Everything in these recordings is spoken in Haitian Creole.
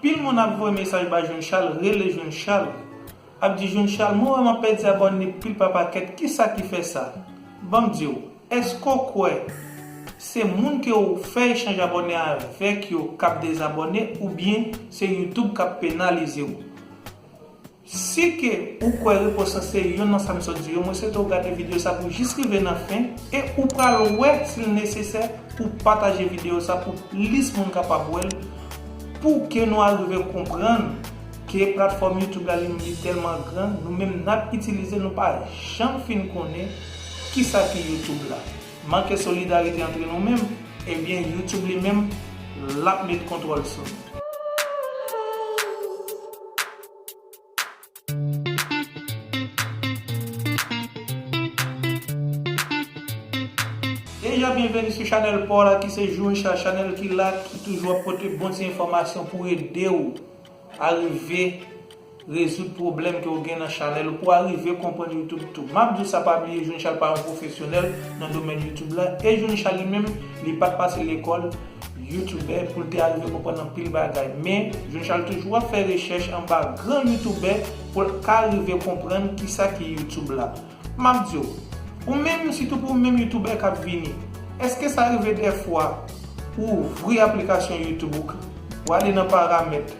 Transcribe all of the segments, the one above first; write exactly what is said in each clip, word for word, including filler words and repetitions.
Pil moun ap voye mesaj ba June Charles, rele June Charles, ap di June Charles, mwen wè m ap pèdi abòne pil pa pakèt, kisa ki fè sa? Ban m di w, èske w kwè se moun ke w fè echanj abòne avèk yo k ap dezabòne oubyen se YouTube k ap penalize w? Si ke ou kwè repons lan se yonn nan sa m sot di yo, mwen swete w gade videyo sa pou jis rive nan fen e ou pral wè si l nesesè pou pataje videyo sa pou plis moun kapab wè l, pou ke nou arive konprann ke platfòm YouTube la li menm li tèlman gran, nou menm n ap itilize l, nou pa janm fin konnen kisa ki YouTube la. Manke solidarite antre nou menm, ebyen YouTube li menm l ap met kontwòl sou nou. Deja byenveni sou chanèl pa w la ki se June Charles, chanèl ki la, ki toujou ap pote bon ti enfòmasyon pou ede w arive rezoud pwoblèm ke w gen nan chanèl ou, pou w arive konprann YouTube tou. M ap di w sa, pa bliye June Charles pa yon pwofesyonèl nan domèn YouTube la, e June Charles li menm, li pa t pase lekòl youtubè pou l te arive konprann anpil bagay. Men, June Charles toujou ap fè rechèch anba gran youtubè pou l ka rive konprann kisa ki YouTube la. M ap di w, ou menm, sitou pou ou menm youtubè k ap vini, èske sa rive dèfwa ou ouvri aplikasyon YouTube ou, ou ale nan paramèt,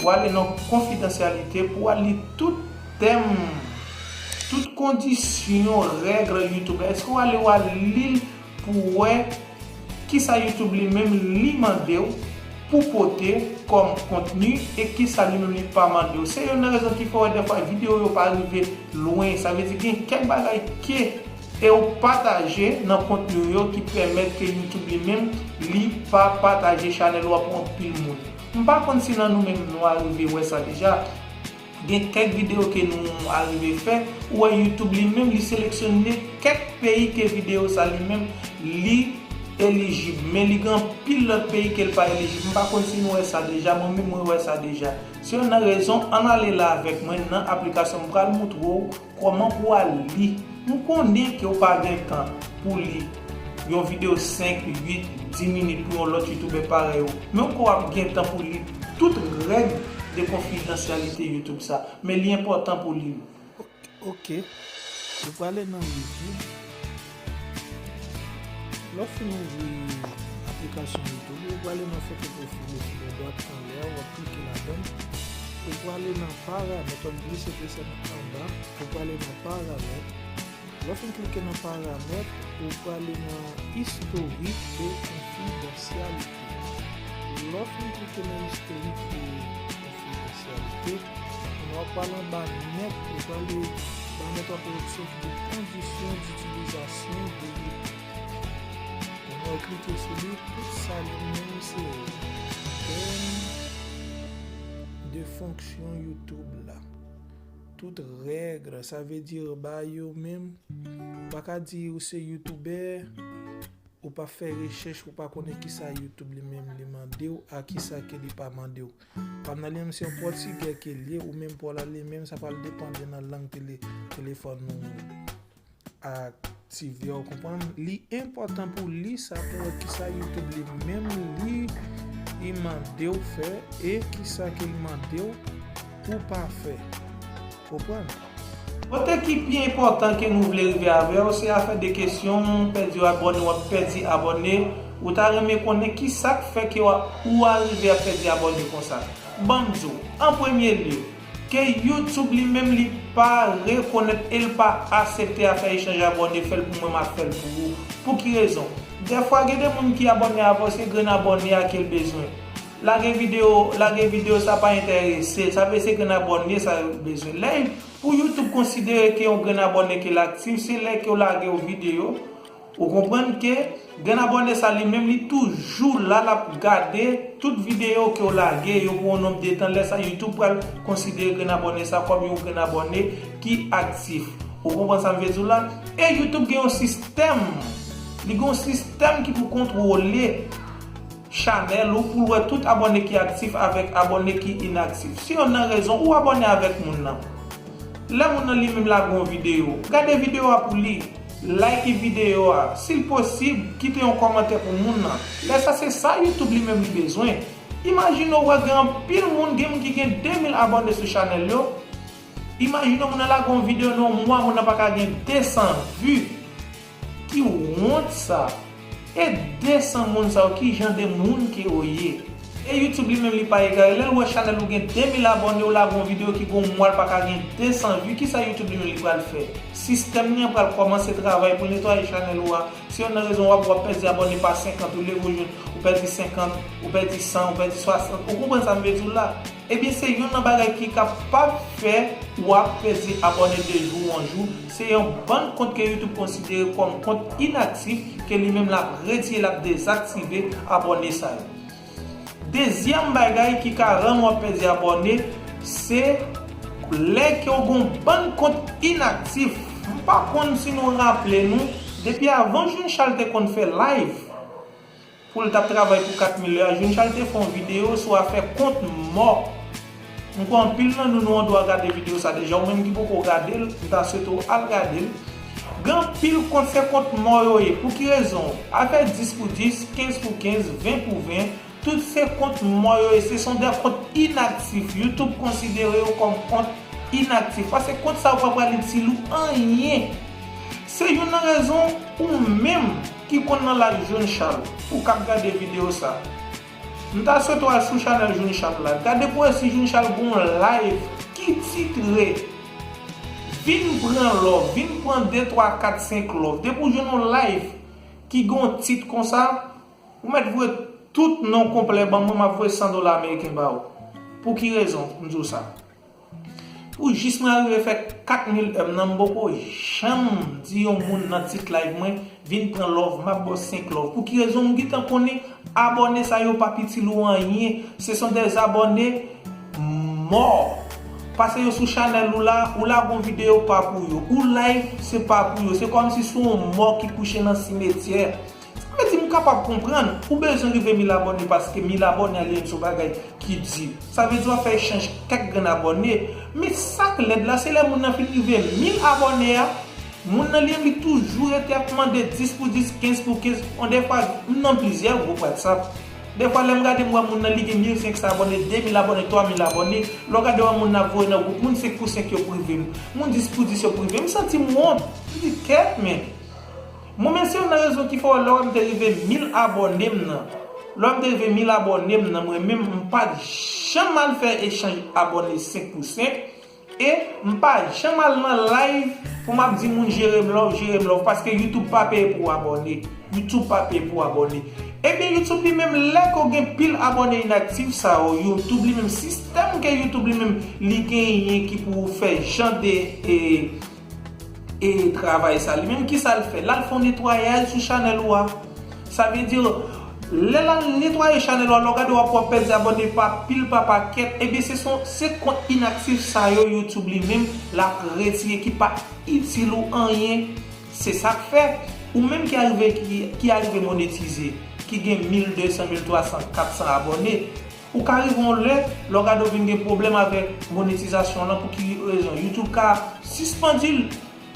ou ale nan konfidansyalite pou w al li tout tèm, tout kondisyon, règ YouTube la? Èske w ale, w al li l pou w wè kisa YouTube li menm li mande w pou pote kòm kontni e kisa li menm li pa mande w? Se youn nan rezon ki fè w wè dèfwa videyo yo pa rive lwen. Sa vle di gen kèk bagay ke e w pataje nan kontni w yo ki pèmèt ke YouTube li menm li pa pataje chanèl ou a pou anpil moun. M pa konn si nan nou menm nou arive wè sa deja. Gen kèk videyo ke nou arive fè, ou wè YouTube li menm li seleksyone kèk peyi ke videyo sa li menm li elijib, men li gen anpil lòt peyi ke l pa elijib. M pa konn si nou wè sa deja, mwen menm mwen wè sa deja. Se youn nan rezon, ann ale la avèk mwen nan aplikasyon, m pral moutre w kòman pou w al li. M konnen ke w pa gen tan pou li yon videyo senk, uit, dis minit pou yon lòt youtubè parèy ou, men w kwè w ap gen tan pou li tout règ de konfidansyalite YouTube sa, men li enpòtan pou li. Ok, ou prale nan YouTube. Lè w fin ouvri aplikasyon YouTube, ou prale nan foto pwofil ou sou bò dwat anlè, w ap klike ladan l. Ou prale nan paramèt, w ap glise, glise anba, ou prale nan paramèt. Lè w fin klike nan paramèt, ou prale nan istorik e konfidansyalite. Lè w fin klike nan istorik e konfidansyalite, w ap pral anba nèt, ou prale ba nèt, w ap wè opsyon ki di kondisyon ditilizasyon de YouTube. Lè w klike sou li, tout sa li menm se tèm de fonksyon YouTube la. Tout règ, sa vle di ba yo menm, ou pa ka di ou se youtubè, ou pa fè rechèch, ou pa konnen kisa YouTube li menm li mande w, a kisa ke li pa mande w. Kòm nan li menm se yon pòtigè ke l ye, ou menm pa w la li menm, sa pral depande nan lang tele-, telefòn ou aktive a, ou konprann? Li enpòtan pou li sa, pou wè kisa YouTube li menm li, li mande w fè e kisa ke l mande w pou w pa fè. Konprann? Kote ki pi enpòtan ke nou vle rive avè w, se afè de kesyon pèdi abòne, w ap pèdi abòne, ou ta renmen konnen kisa k fè ke w a-, ou arive ap pèdi abòne konsa. Ban m di w, an premye lye, ke YouTube li menm li pa rekonèt e l pa aksepte afè echanj abòne, fè l pou mwen, m ap fè l pou ou. Pou ki rezon? Dèfwa gen de moun ki abòne avè w, se grenn abòne a ke l bezwen. Lage videyo, lage videyo sa pa enterese l, sa vle se grenn abòne sa l bezwen. Lè pou YouTube konsidere ke yon grenn abòne ke l aktif, se lè ke w lage yon videyo, ou konprann ke grenn abòne sa li menm li toujou la, l ap gade tout videyo ke w lage yo pou yon nonb de tan. Lè sa, YouTube pral konsidere grenn abòne sa kòm yon grenn abòne ki aktif. Ou konprann sa m vle di w la? E YouTube gen yon sistèm, li gen yon sistèm ki pou kontwole chanèl ou pou l wè tout abòne ki aktif avèk abòne ki inaktif. Se youn nan rezon ou abòne avèk moun nan. Lè moun nan li menm lage yon videyo, gade videyo a pou li, like videyo a, si l posib, kite yon kòmantè pou moun nan. Lè sa se sa YouTube li menm li bezwen. Imajine w wè gen anpil moun, gen moun ki gen de mil abòne sou chanèl yo. Imajine w moun nan lage yon videyo nan yon mwa, moun nan pa ka gen de san vi. Ki wont sa! E de san moun sa yo, ki jan de moun ke yo ye? E YouTube li menm li pa egare. Lè l wè chanèl ou gen de mil abòne, ou lage yon videyo ki gen yon mwa l pa ka gen de san vi, kisa YouTube li menm li pral fè? Sistèm li an pral kòmanse travay pou l netwaye chanèl ou a. Se youn nan rezon w ap, w ap pèdi abòne pa senkant, ou leve w jwenn, ou pèdi senkant, ou pèdi san, ou pèdi swasant. Ou konprann sa m vle di w la? Ebyen, se youn nan bagay ki kapab fè w ap pèdi abòne de jou an jou. Se yon bann kont ke YouTube konsidere kòm kont inaktif, ke li menm l ap retire, l ap dezaktive abòne sa yo. Dezyèm bagay ki ka rann w ap pèdi abòne, se lè ke w gen yon bann kont inaktif. M pa konn si nou raple nou, depi avan Jeune Charles te konn fè live, pou l t ap travay pou kat mil yo a, Jeune Charles te fè yon videyo sou afè kont mò. M kwè anpil nan nou, nou an dwa gade videyo sa deja. Ou menm ki poko gade l, m ta swete w al gade l. Gen anpil kont, se kont mò yo ye. Pou ki rezon? Afè dis pou dis, kenz pou kenz, ven pou ven, tout se kont mò yo ye. Se son de kont inaktif. YouTube konsidere yo kòm kont inaktif. Paske kont sa yo pa pral itil ou anyen. Se youn nan rezon ou menm ki konn nan live Jeune Charles, ou k ap gade videyo sa. M ta swete w al sou chanèl Jeune Charles la. Gade pou wè si Jeune Charles gen yon live ki titre Vin pran love, vin pran de, twa, kat, senk love. Depi w jwenn yon live ki gen yon tit konsa, ou mèt voye tout non konplè ban mwen, m ap voye san dola ameriken ba ou. Pou ki rezon m di w sa? Pou jis mwen arive fè kat mil èm nan, m poko janm di yon moun nan tit live mwen, vin pran love, m ap ba w senk love. Pou ki rezon? M gentan konnen abòne sa yo p ap itil ou anyen. Se son dèzabòne mò. Pase yo sou chanèl ou la, ou lage yon videyo pa pou yo. Ou live, se pa pou yo. Se kòmsi se yon mò ki kouche nan simetyè. Sa vle di m kapab konprann, ou bezwen rive mil abòne paske mil abòne a li menm se yon bagay ki di. Sa vle di w ap fè echanj kèk grenn abòne. Men sa k lèd la, se lè moun nan fin rive mil abòne a, moun nan li menm li toujou rete ap mande dis pou dis, kenz pou kenz. Bon, dèfwa, m nan plizyè gwoup WhatsApp. Dèfwa, lè m gade m wè moun nan li gen mil senk san abòne, de mil abòne, twa mil abòne. Lè w gade w wè moun nan ap voye nan gwoup, moun senk pou senk yo prive m. Moun dis pou dis yo prive m. M santi m wont. M di, kèt, men. Mwen menm, se youn nan rezon ki fè w wè lè w wè m te rive mil abòne m nan. Lè w wè m te rive mil abòne m nan, mwen menm, m pa t janm al fè echanj abòne senk pou senk. E m pa janm al nan live pou m ap di moun jere m love, jere m love, paske YouTube pa peye pou w abòne. YouTube pa peye pou w abòne. Ebyen, YouTube li menm, lè ke w gen pil abòne inaktif sa yo, YouTube li menm, sistèm ke YouTube li menm, li genyen ki pou fè jan de, e, e travay sa. Li menm, kisa l fè? L al fè yon netwayaj sou chanèl ou a. Sa vle di, lè l al netwaye chanèl ou a, lè w gade w ap wè w ap pèdi abòne pa pil, pa pakèt, ebyen, se son, se kont inaktif sa yo, YouTube li menm, l ap retire, ki pa itil ou anyen. Se sa k fè, ou menm ki arive, ki, ki arive monetize, ki gen mil de san, mil twa san, kat san abòne, ou ka rive yon lè, lè w gade w vin gen pwoblèm avèk monetizasyon lan, pou ki rezon? YouTube ka sispann di l.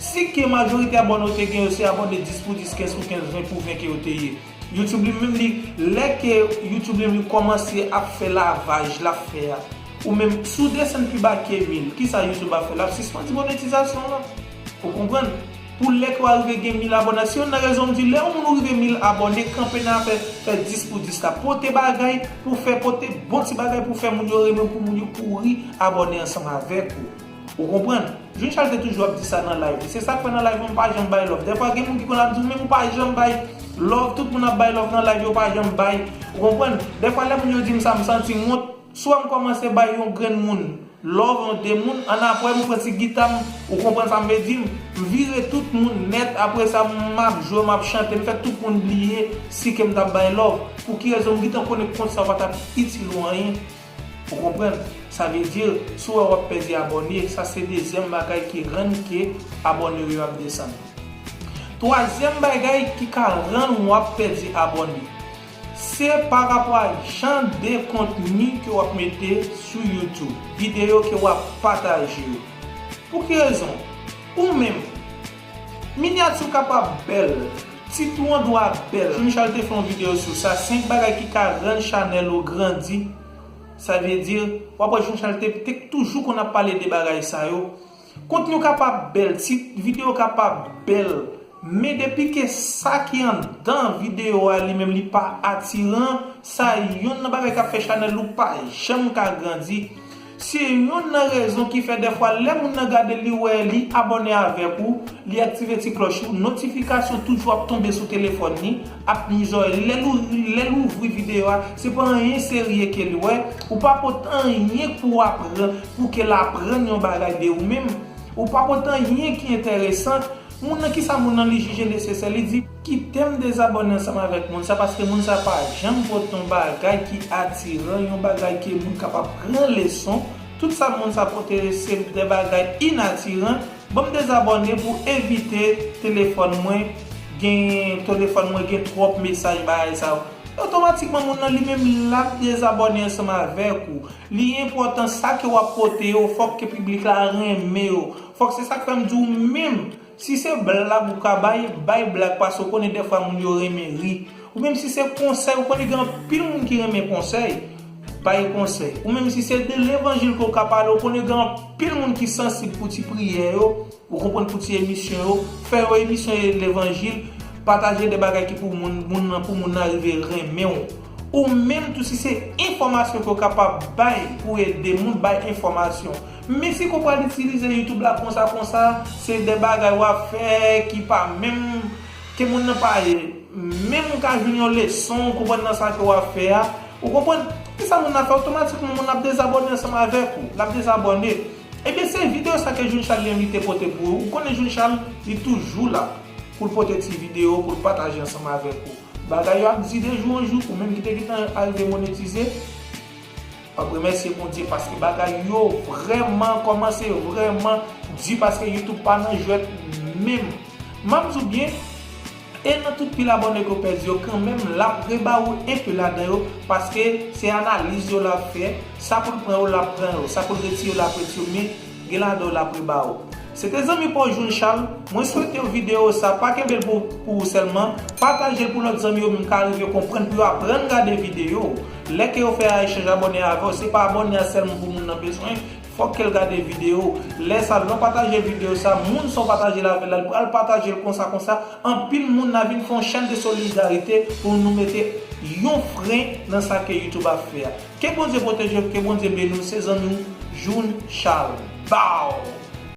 Si ke majorite abòne w te gen yo se abòne dis pou dis, kenz pou kenz, ven pou ven ke yo te ye. YouTube li menm li, lè ke YouTube li menm li kòmanse ap fè lavaj l ap fè a, ou menm, si w desann pi ba ke mil, kisa YouTube ap fè? L ap sispann di monetizasyon lan. Ou konprann? Pou lè ke w arive gen mil abòne, se youn nan rezon m di, lè yon moun ou rive mil abòne, kanpe nan afè fè dis pou dis la. Pote bagay pou fè, pote bon ti bagay pou fè moun yo renmen w, pou moun yo kouri abòne ansanm avèk ou. Ou konprann? Jeune Charles te toujou ap di sa nan live li. Se sa k fè nan live mwen, m pa janm bay love. Dèfwa gen moun ki konn ap di m, men ou pa janm bay love. Tout moun ap bay love nan live yo, pa janm bay. Ou konprann? Dèfwa lè moun yo di m sa, m santi m wont. Si w wè m kòmanse bay yon grenn moun love, yon de moun, annapre m pran ti gita m, ou konprann sa m vle di? M vire tout moun nèt, apre sa m ap jwe, m ap chante, m fè tout moun bliye si ke m t ap bay love. Pou ki rezon? M gentan konnen kont sa yo pa t ap itil ou anyen. Ou konprann? Sa vle di, si w wè w ap pèdi abòne, sa se dezyèm bagay ki rann ke abòne w yo ap desann. Twazyèm bagay ki ka rann w ap pèdi abòne, se pa rapò a jan de kontni ke w ap mete sou YouTube, videyo ke w ap pataje yo. Pou ki rezon? Ou menm, minyati w kapab bèl, Tit ou an dwa bèl. June Charles te fè yon videyo sou sa, senk bagay ki ka rann chanèl ou grandi. Sa vle di, w ap wè June Charles te, te toujou konn ap pale de bagay sa yo. Kontni w kapab bèl, tit videyo kapab bèl, men depi ke sa ki anndan videyo a li menm li pa atiran, sa yonn nan bagay k ap fè chanèl ou pa janm ka grandi. Se yonn nan rezon ki fè dèfwa lè moun nan gade li wè li abòne avèk ou, li aktive ti klòch ou, notifikasyon toujou ap tonbe sou telefòn li, ap nwi zòrèy li. Lè l ou- lè l ouvri videyo a, se pa anyen serye ke l wè, ou pa pot anyen pou w aprann, pou ke l aprann yon bagay de ou menm. Ou pa pot anyen ki enteresan. Moun nan, kisa moun nan li jije nesesè, li di, kite m dezabòne ansanm avèk moun sa, paske moun sa pa janm pote yon bagay ki atiran, yon bagay ke moun kapab pran leson. Tout sa moun sa pote se de bagay inatiran. Ban m dezabòne pou evite telefòn mwen gen, telefòn mwen gen twòp mesaj bagay sa yo. Otomatikman moun nan li menm l ap dezabòne ansanm avèk ou. Li enpòtan sa ke w ap pote yo, fòk ke piblik la renmen yo. Fòk se sa k fè m di w menm, si se blag ou ka bay, bay blag, paske w konnen dèfwa moun yo renmen ri. Ou menm si se konsèy, ou konnen gen anpil moun ki renmen konsèy, bay konsèy. Ou menm si se de levanjil ke w ka pale, ou konnen gen anpil moun ki sansib pou ti priyè yo, ou konprann, pou ti emisyon yo, fè yo emisyon levanjil, pataje de bagay ki pou moun, moun nan, pou moun nan rive renmen w. Ou menm tou si se enfòmasyon ke w kapab bay pou ede moun, bay enfòmasyon. Men si ke w pral itilize YouTube la konsa konsa, se de bagay w ap fè ki pa menm, ke moun nan pa menm ka jwenn yon leson, ou konprann, nan sa ke w ap fè a. Ou konprann? Kisa moun nan fè? Otomatikman moun nan ap dezabòne ansanm avèk ou. L ap dezabòne. Ebyen se videyo sa ke June Charles li menm li te pote pou ou. Ou konnen June Charles li toujou la pou l pote ti videyo, pou l pataje ansanm avèk ou. Bagay yo ap di de jou an jou, ou menm ki te gentan arive monetize, w ap remèsye Bondye paske bagay yo vrèman kòmanse vrèman di, paske YouTube pa nan jwèt menm. M ap di w byen, e nan tout pil abòne ke w pèdi yo, kanmenm l ap reba ou enpe ladan yo, paske se analiz yo l ap fè, sa pou l pran yo l ap pran yo, sa pou l retire yo l ap retire yo, men gen ladan yo l ap reba ou. Se te zanmi pa w June Charles, mwen swete w videyo sa pa kenbe l pou, pou ou sèlman, pataje l pou lòt zanmi yo menm ka rive konprann, pou yo aprann gade videyo. Lè ke yo fè a echanj abòne avè w, se pa abòne a sèlman pou moun nan bezwen, fòk ke l gade videyo. Lè sa, lè w pataje videyo sa, moun sa w pataje l avè l la, li pral pataje l konsa konsa, anpil moun nan vin fè yon chèn de solidarite pou nou mete yon fren nan sa ke YouTube ap fè a. Ke Bondye pwoteje w, ke Bondye beni w, se zanmi w June Charles. Bow!